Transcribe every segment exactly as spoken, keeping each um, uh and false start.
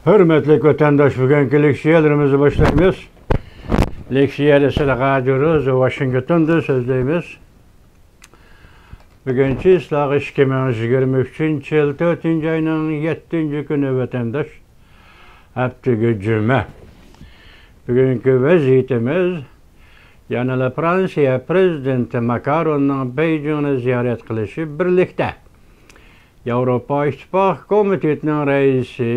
ھۆرمەتلىك ۋەتەنداش، بۈگۈنكى لېكسىيەلىرىمىزنى باشلايمىز. لېكسىيەدە سىلەرگە رادىيو روزا ۋاشىنگتوندىن سۆزلەيمىز. بۈگۈن چىسلاغا ئىككى مىڭ يىگىرمە ئۈچىنچى يىل تۆتىنچى ئاينىڭ يەتتىنچى كۈنى، ۋەتەنداش. ھەپتىگە جۈمە. بۈگۈنكى ۋەزىيىتىمىز، يەنىلا فرانسىيە پرېزىدېنتى ماكروننىڭ بېيجىڭنى زىيارەت قىلىشى، بىرلىكتە ياۋروپا ئىتتىپاق كومىتېتىنىڭ رەئىسى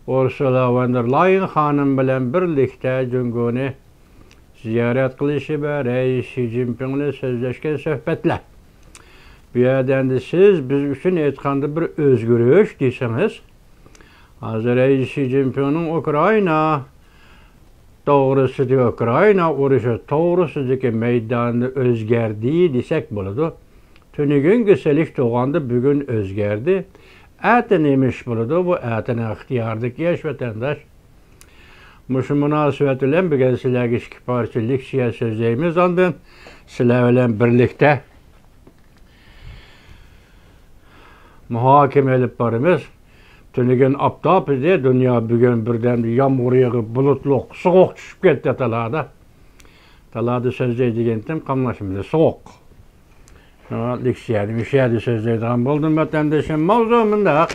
ئۇرسۇلا ۋون دېر لايېن خانىم بىلەن بىرلىكتە جۇڭگونى زىيارەت قىلىشى ۋە رەئىس شى جىنپىڭ بىلەن سۆزلەشكەن سۆھبەتلەر. بۇ يەردە ئەمدى سىز بىز ئۈچۈن ئېيتقاندا بىر ئۆزگىرىش دېسىڭىز، ھازىر رەئىس شى جىنپىڭنىڭ ئۇكرائىنا توغرىسىدىكى، ئۇكرائىنا ئۇرۇشى توغرىسىدىكى مەيدانى ئۆزگەردى دېسەك بولىدۇ. تۈنۈگۈنگە سېلىشتۇرغاندا بۈگۈن ئۆزگەردى. ئەتە نېمە ئىش بولىدۇ؟ بۇ ئەتىنىڭ ئىختىيارىدىكى ئىش، ۋەتەنداش. مۇشۇ مۇناسىۋەت بىلەن بۈگۈن سىلەرگە ئىككى پارچە لېكسىيە سۆزلەيمىز. ئاندىن سىلەر بىلەن بىرلىكتە مۇھاكىمە ئېلىپ بارىمىز. تۈنۈگۈن ئاپتاپ ئىدى، دۇنيا بۈگۈن بىردەم يامغۇر يېغىپ، بۇلۇتلۇق، سوغۇق چۈشۈپ كەتتى تالادا. تالادا سۆزلەي دېگەنتىم، قاملاشمىدى، سوغۇق. شۇڭا لېكسىيەنى مۇشۇ يەردە سۆزلەيدىغان بولدۇم، ۋەتەندىشىم. ماۋزۇ مۇنداق.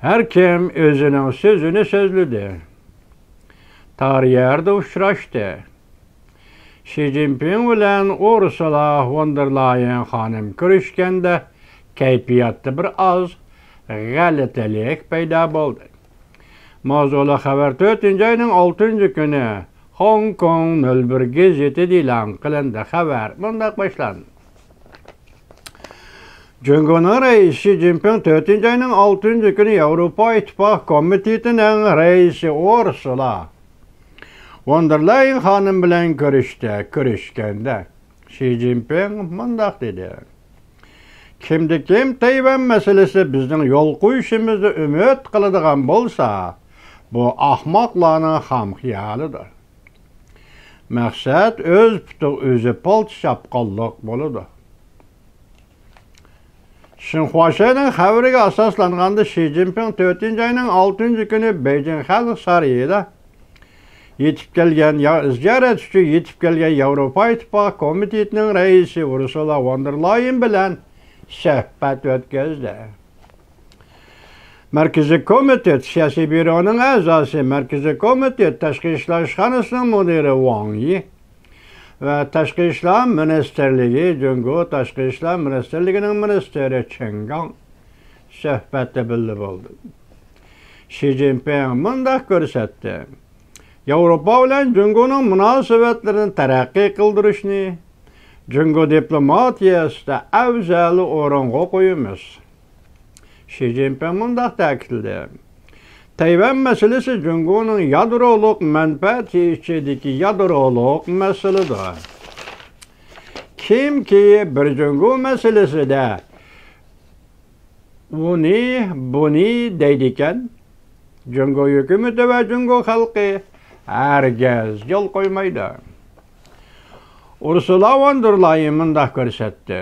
ھەر كىم ئۆزىنىڭ سۆزىنى سۆزلىدى. تار يەردە ئۇچراشتى. شى جىنپىڭ بىلەن ئۇرسۇلا ۋون دېر لايېن خانىم كۆرۈشكەندە، كەيپىياتتا بىر ئاز غەلىتىلىك پەيدا بولدى. ماۋزۇلۇق خەۋەر تۆتىنچى ئاينىڭ ئالتىنچى كۈنى خوڭكوڭ نۆل بىر گېزىتىدە ئېلان قىلىندى. خەۋەر مۇنداق باشلاندى. جۇڭگونىڭ رەئىسى شى جىنپىڭ تۆتىنچى ئاينىڭ ئالتىنچى كۈنى ياۋروپا ئىتتىپاق كومىتېتىنىڭ رەئىسى ئۇرسۇلا ۋون دېر لايېن خانىم بىلەن كۆرۈشتى. كۆرۈشكەندە، شى جىنپىڭ مۇنداق دېدى: «كىمدە كىم تەيۋەن مەسىلىسى بىزنىڭ يول قويۇشىمىزنى ئۈمىد قىلىدىغان بولسا، بۇ ئاخماقلارنىڭ خام خىيالىدۇر. مەقسەت ئۆز پۇتىغا ئۆزى پالتا چاپقانلىق بولىدۇ.» شىنخۇاشەنىڭ خەۋىرىگە ئاساسلانغاندا، شى جىنپىڭ تۆتىنچى ئاينىڭ ئالتىنچى كۈنى بېيجىڭ خەلق سارىيىدا يېتىپ كەلگەن، يا-، زىيارەت ئۈچۈن يېتىپ كەلگەن ياۋروپا ئىتتىپاقى كومىتېتىنىڭ رەئىسى ئۇرسۇلا ۋون دېر لايېن بىلەن سۆھبەت ئۆتكۈزدى. مەركىزىي كومىتېت سىياسىي بيۇرونىڭ ئەزاسى، مەركىزىي كومىتېت تاشقى ئىشلار ئىشخانىسىنىڭ مۇدىرى ۋاڭ يى ۋە تاشقى ئىشلار مىنىستىرلىكى، جۇڭگو تاشقى ئىشلار مىنىستىرلىكىنىڭ مىنىستىرى چېن گاڭ سۆھبەتتە بىللە بولدى. شى جىنپىڭ مۇنداق كۆرسەتتى: «ياۋروپا بىلەن جۇڭگونىڭ مۇناسىۋەتلىرىنى تەرەققىي قىلدۇرۇشنى جۇڭگو دىپلوماتىيەسىدە ئەۋزەل ئورۇنغا قويىمىز.» شى جىنپىڭ مۇنداق تەكىتلىدى: «تەيۋەن مەسىلىسى جۇڭگونىڭ يادرولۇق مەنپەئەتى ئىچىدىكى يادرولۇق مەسىلىدۇر. كىمكى بىر جۇڭگو مەسىلىسىدە ئۇنى، بۇنى دەيدىكەن، جۇڭگو ھۆكۈمىتى ۋە جۇڭگو خەلقى ھەرگىز يول قويمايدۇ.» ئۇرسۇلا ۋون دېر لايېن مۇنداق كۆرسەتتى: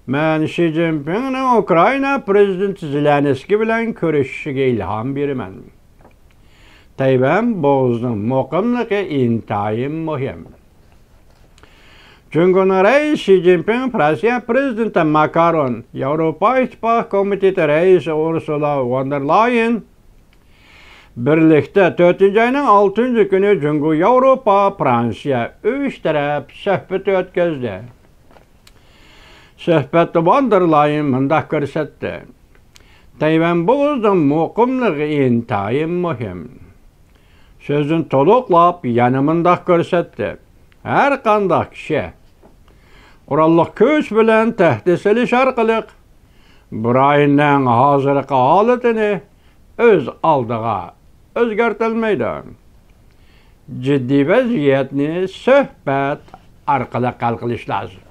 «مەن شى جىنپىڭنىڭ ئۇكرائىنا پرېزىدېنتى زېلېنسكىي بىلەن كۆرۈشۈشىگە ئىلھام بېرىمەن. تەيۋەن بوغۇزىنىڭ مۇقىملىقى ئىنتايىن مۇھىم.» جۇڭگونىڭ رەئىسى شى جىنپىڭ، فرانسىيە پرېزىدېنتى ماكرون، ياۋروپا ئىتتىپاقى كومىتېتى رەئىسى ئۇرسۇلا ۋون دېر لايېن بىرلىكتە تۆتىنچى ئاينىڭ ئالتىنچى كۈنى جۇڭگو، ياۋروپا، فرانسىيە ئۈچ تەرەپ سۆھبىتى ئۆتكۈزدى. سۆھبەتتە ۋان دېر لايېن مۇنداق كۆرسەتتى: «تەيۋەن بوغۇزىنىڭ مۇقىملىقى ئىنتايىن مۇھىم.» سۆزىنى تولۇقلاپ يەنە مۇنداق كۆرسەتتى: «ھەر قانداق كىشى قوراللىق كۈچ بىلەن تەھدىت سېلىش ئارقىلىق بۇ رايوننىڭ ھازىرقى ھالىتىنى ئۆز ئالدىغا ئۆزگەرتەلمەيدۇ. جىددىي ۋەزىيەتنى سۆھبەت ئارقىلىق ھەل قىلىش لازىم.»